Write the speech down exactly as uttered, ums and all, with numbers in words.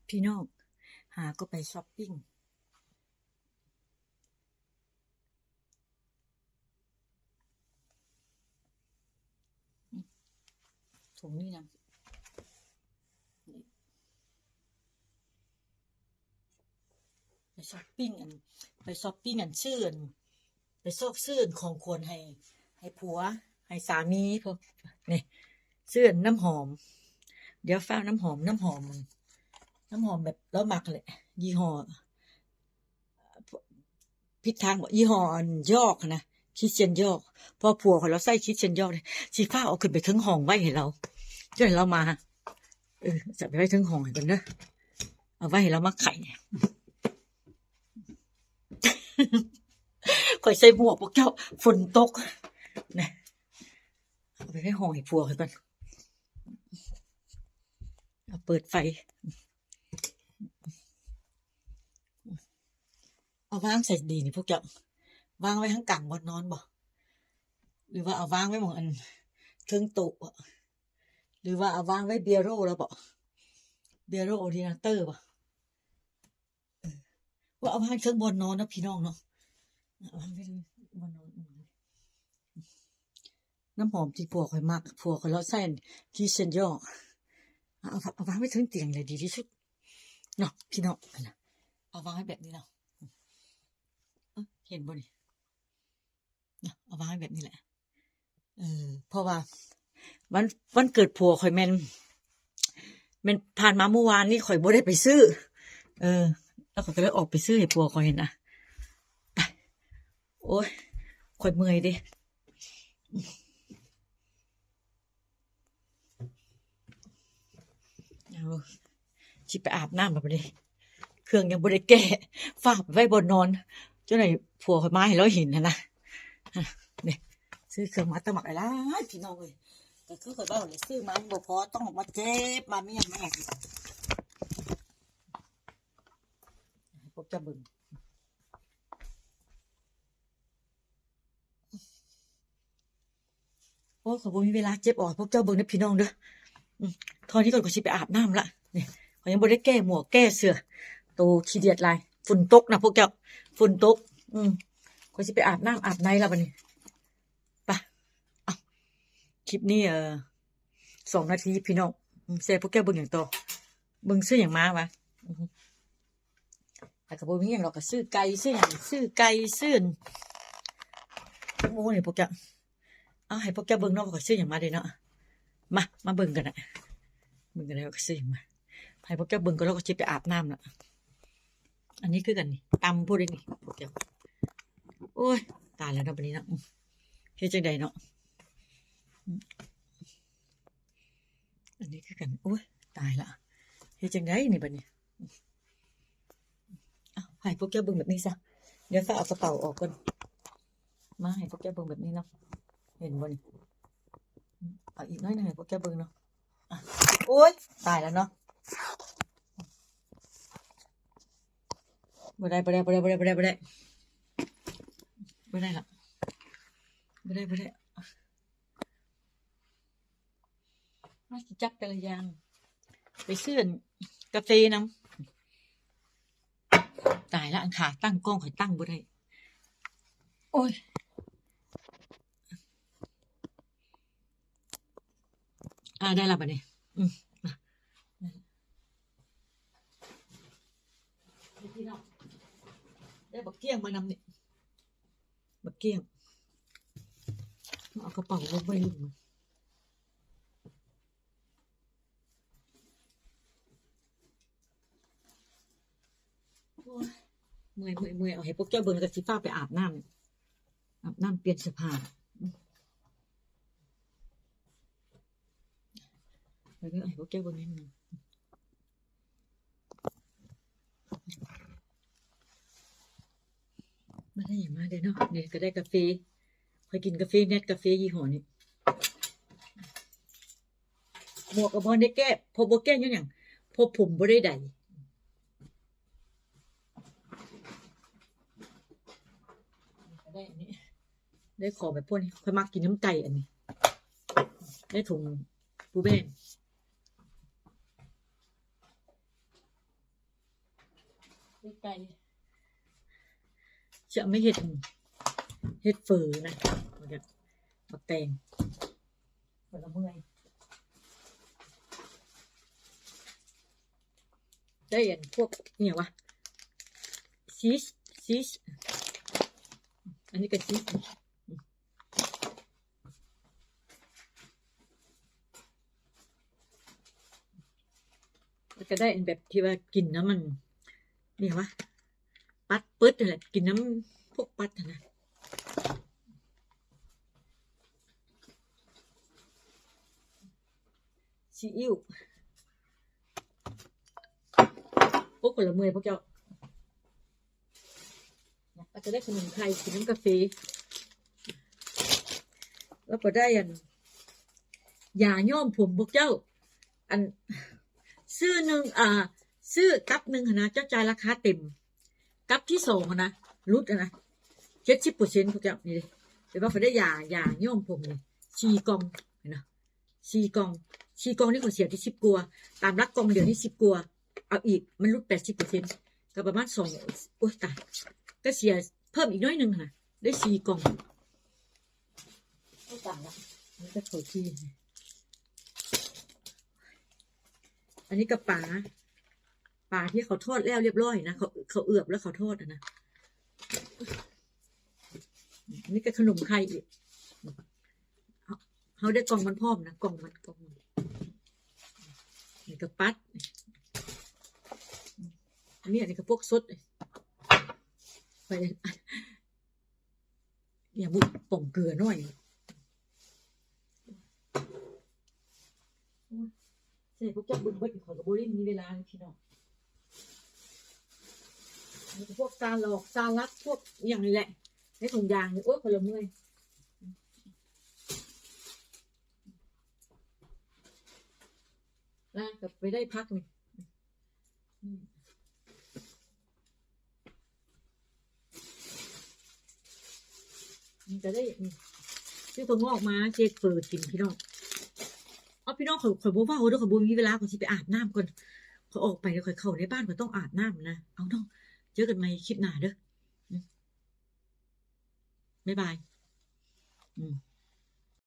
พี่น้อง หาก็ไปช็อปปิ้ง ถุงนี่นะ ไปช็อปปิ้งอัน ไปช็อปปิ้งอันซื้ออัน ไปซอกซื้ออันของขวัญให้ ให้ผัว ให้สามีพวกนี่ ซื้ออันน้ำหอม เดี๋ยวฟ้าวน้ำหอม น้ำหอม น้ำหอมแบบเรามักแหละ ยี่ห้อ ผิดทางบ่ ยี่ห้ออันยอกนะ คิสเชนยอก พอผัวของเราใส่คิสเชนยอกเลย สิฟ้าวเอาขึ้นไปเทิงห้องไว้ให้เรา จนเรามา เออ จะไปไว้เทิงห้องให้กันเด้อ เอาไว้ให้เรามาไข ข่อยใส่หมวกพวกเจ้า ฝนตก นะ เอาไปไว้ห้องให้ผัวให้ก่อน เอาเปิดไฟ เอาวางใส่ดีนี่พวกเจ้า วางไว้ข้างกลางบนนอนบ่ หรือว่าเอาวางไว้หม่องอันเทิงโต๊ะบ่ หรือว่าเอาวางไว้เบียโรแล้วบ่ เบียโรดีนะเตอร์บ่ เออ ว่าเอาวางเทิงบนนอนนะพี่น้องเนาะ เอาวางไว้เทิงบนนอน อืม น้ำหอมที่ผัวข่อยมัก ผัวข่อยเลาะใส่ที่เซนยอ เอา เอาวางไว้เทิงเตียงเลยดีที่สุด เนาะพี่น้อง เอาวางไว้แบบนี้เนาะ เอ้อ เห็นบ่นี่ เนาะ เอาวางไว้แบบนี้แหละ เออ เพราะว่า วัน วันเกิดผัวข่อยแม่น แม่นผ่านมาเมื่อวานนี่ข่อยบ่ได้ไปซื้อ เออ แล้วข่อยก็เลยออกไปซื้อให้ผัวข่อยนะ ไป โอ้ย ข่อยเมื่อยเด้ เอา สิไปอาบน้ำแล้วบัดนี้ เครื่องยังบ่ได้แก้ ฝากไว้บนนอน เจ้าหน่อยผัวข่อยมาให้เราเห็นหั้นนะ นี่ ซื้อเครื่องมาตั้งบักหลายๆ พี่น้องเอ้ย ก็คือข่อยเว้าเลย ซื้อมามันบ่พอ ต้องมาเจ็บ มาเมียนมาอีก ให้พวกเจ้าเบิ่ง โอ้ย ข่อยบ่มีเวลาเจ็บออก พวกเจ้าเบิ่งเด้อพี่น้องเด้อ อืม เท่านี้ก่อน ข่อยสิไปอาบน้ำละ นี่ ข่อยยังบ่ได้แก้หมวกแก้เสื้อ โตขี้เดียดหลาย ฝนตกนะพวกเจ้า ฝนตก อืม ข่อยสิไปอาบน้ำอาบในละบัดนี้ ไป อ่ะ คลิปนี้ เอ่อ สองนาทีพี่น้อง อืม สิให้พวกเจ้าเบิ่งหยังต่อ เบิ่งซื้อหยังมาวะ อืม แล้วก็บ่มีหยังดอก ก็ซื้อไก่ ซื้อหยัง ซื้อไก่ ซื้ออัน โอ้ย พวกเจ้า เอาให้พวกเจ้าเบิ่งเนาะ ว่าข้อยซื้อหยังมาเด้เนาะ มา มาเบิ่งกันนะ เบิ่งกันนะว่าข้อยซื้อหยังมา ให้พวกเจ้าเบิ่งก่อน แล้วก็สิไปอาบน้ำละ อันนี้คือกันนี่ ตำพูดได้นี่ พวกเจ้า โอ้ย ตายแล้วเนาะ บัดนี้เนาะ อืม เฮ็ดจั่งใดเนาะ อืม อันนี้คือกัน โอ้ย ตายละ เฮ็ดจั่งใดนี่บัดนี้ เอา ให้พวกเจ้าเบิ่งแบบนี้ซะ เดี๋ยวฟ้าวเอากระเป๋าออกก่อน มา ให้พวกเจ้าเบิ่งแบบนี้เนาะ เห็นบ่นี่ เอาอีกหน่อยหนึ่งให้พวกเจ้าเบิ่งเนาะ อ่ะ โอ๊ย ตายแล้วเนาะ บ่ได้ บ่ได้ บ่ได้ บ่ได้ บ่ได้ บ่ได้ บ่ได้ละ บ่ได้ บ่ได้ มาสิจับแต่ละอย่าง ไปซื้ออันกาแฟนำ ตายละ อันขาตั้งกล้องข่อยตั้งบ่ได้ โอ้ย อ่า ได้ละบัดนี้ อืม มา ได้บักเกี้ยงมานำนี่ บักเกี้ยง เอากระเป๋าลงไปลืม โอ้ย เมื่อย เมื่อย เมื่อย เอาให้พวกเจ้าเบิ่งแล้วก็สิฟ้าวไปอาบน้ำ อาบน้ำเปลี่ยนเสื้อผ้า ไปเด้อ ให้พวกเจ้าเบิ่งนิดนึง บ่ได้หยังมาเด้เนาะ นี่ก็ได้กาแฟ ข่อยกินกาแฟเน็ต กาแฟยี่ห้อนี้ หมวกก็บ่ได้แก้ เพราะบ่แก้ย้อนหยัง เพราะผมบ่ได้ไดร์ ได้อันนี้ ได้ของแบบพวกนี้ ข่อยมักกินน้ำไก่อันนี้ ได้ถุงผู้แบน ไก่ จะไม่เห็ด เห็ดเฝอนะ เอาแบบ เอาแตง เฝอเมื่อย ได้อันพวกเนี่ยงวะ ชีส ชีส อันนี้ก็ชีส แล้วก็ได้อันแบบที่ว่ากินแล้วมัน เนี่ยงวะ ปัดปึ๊ดนั่นแหละ กินน้ำพวกปัดนั่นนะ ซีอิ๊ว โอ้ คนละเมื่อยพวกเจ้า แล้วก็ได้ขนมไข่กินน้ำกาแฟ แล้วก็ได้อัน ยาย้อมผมพวกเจ้า อัน ซื้อหนึ่ง อ่า ซื้อกับหนึ่งหั้นนะ เจ้าจ่ายราคาเต็ม กับที่สองหั้นนะ ลดหั้นนะ เจ็ดสิบเปอร์เซ็นต์ พวกเจ้า นี่เด้ เห็นว่าเขาได้ยา ยาย้อมผมนี่ สี่กล่อง เห็นนะ สี่กล่อง สี่กล่องนี่เขาเสียที่สิบกว่า ตามหลักกล่องเดียวนี่สิบกว่า เอาอีก มันลดแปดสิบเปอร์เซ็นต์ ก็ประมาณสอง โอ๊ย ตาย ก็เสียเพิ่มอีกน้อยหนึ่งหั้นนะ ได้สี่กล่อง ก็ต่างละ นี่ก็เขาที่ อันนี้ก็ปลา ปลาที่เขาทอดแล้วเรียบร้อยนะ เขา เขาเอือบแล้วเขาทอดอะนะ อันนี้ก็ขนมไข่อีก เขาได้กล่องมันพร้อมนะ กล่องมัน กล่องมัน นี่ก็ปัด อันนี้ อันนี้ก็พวกสด ไปเลย เนี่ยบุกป่องเกลือหน่อย โอ้ย ใส่พวกเจ้าเบิ่งเบิด ข้อยก็บ่ได้มีเวลาเลยพี่น้อง มีแต่พวกซาลอก ซาลัด พวกอหย่างนี้แหละ ในถุงยางนี่ โอ๊ย ข้อยละเมื่อย นะ ก็ไปได้พักนี่ อืม มันก็ได้ อืม ซื้อถั่วงอกมาเฮ็ดเฝอกินพี่น้อง เอาพี่น้อง ข้อย ข้อยบ่เว้าเด้อ ข้อยบ่มีเวลา ข้อยสิไปอาบน้ำก่อน ข้อยออกไปแล้วข้อยเข้าในบ้านข้อยต้องอาบน้ำนะ เอาเนาะ เจอกันใหม่คลิปหน้าเด้อ อืม บ๊ายบาย อืม